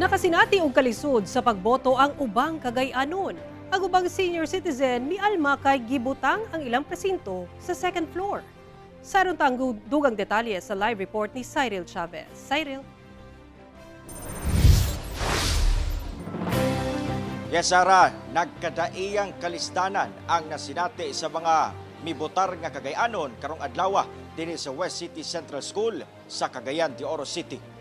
Nakasinati og kalisod sa pagboto ang ubang Cagayanon. Ang ubang senior citizen mialma kay gibutang ang ilang presinto sa second floor. Saron tang dugang detalye sa live report ni Cyril Chavez. Cyril. Yes, Sarah, nagkadaiyang kalisdanan ang nasinati sa mga mibotar nga Cagayanon karong adlaw dinhi sa West City Central School sa Cagayan de Oro City.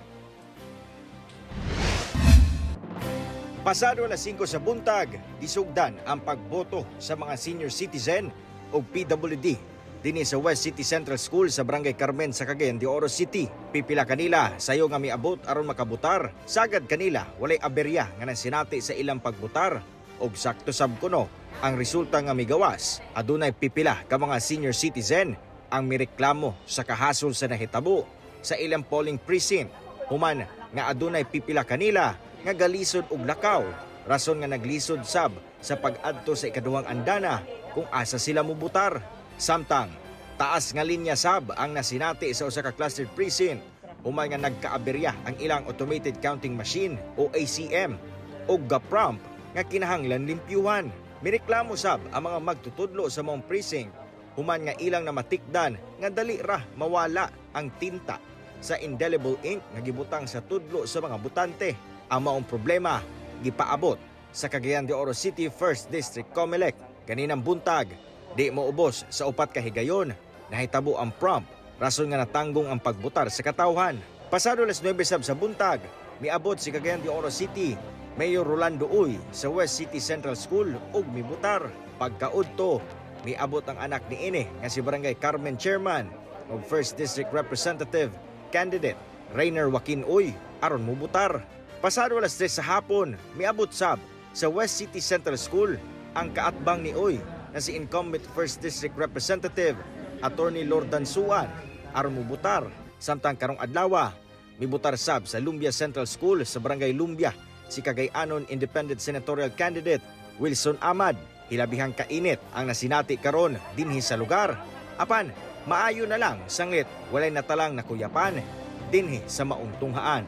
Pasado alas 5 sa buntag, gisugdan ang pagboto sa mga senior citizen o PWD dinhi sa West City Central School sa Barangay Carmen sa Cagayan de Oro City. Pipila kanila sayo nga miabot aron makabutar. Sagad kanila walay aberya nga nasinati sa ilang pagbutar og sakto sab kuno ang resulta nga migawas. Adunay pipila ka mga senior citizen ang mireklamo sa kahasol sa nahitabo sa ilang polling precinct. Human nga adunay pipila kanila nga galisod og lakaw, rason nga naglisod sab sa pag-adto sa ikaduhang andana kung asa sila mubutar. Samtang taas nga linya sab ang nasinati sa usa ka clustered precinct human nga nagkaaberya ang ilang automated counting machine o ACM og ga-prompt nga kinahanglan limpyuhan. Mireklamo sab ang mga magtutudlo sa maong precinct human nga ilang namatikdan nga dali ra mawala ang tinta sa indelible ink nga gibutang sa tudlo sa mga botante. Ang maong problema gipaabot sa Cagayan de Oro City 1st District COMELEC kaninang buntag. Di moubos sa 4 ka higayon nahitabo ang prompt, rason nga natanggong ang pagbutar sa katawhan. Pasado alas 9 sab sa buntag, miabot si Cagayan de Oro City Mayor Rolando Uy sa West City Central School ug mibutar. Pagkaudto, miabot ang anak ni ini nga si Barangay Carmen Chairman ug 1st District Representative Candidate Rainer Joaquin Uy aron mubutar. Pasado alas 3 sa hapon, miabot sab sa West City Central School ang kaatbang ni Uy na si incumbent 1st District Representative Attorney Lordan Suan aron mubutar. Samtang karong adlaw, mibutar sab sa Lumbia Central School sa Barangay Lumbia si Cagayanon Independent Senatorial Candidate Wilson Amad. Hilabihang kainit ang nasinati karon dinhi sa lugar. Apan maayo na lang sanglit walay natalang nakuyapan dinhi sa maong tunghaan.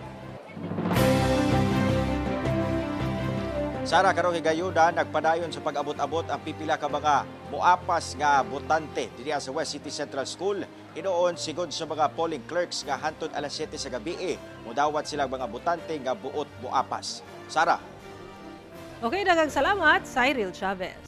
Sara, karong higayuna nagpadayon sa pag-abot-abot ang pipila ka mga muapas nga botante dinhi sa West City Central School. Inoon sigon sa mga polling clerks nga hantod alas 7 sa gabi mudawat silang mga botante nga buot muapas. Sara. Okay, daghang salamat, Cyril Chavez.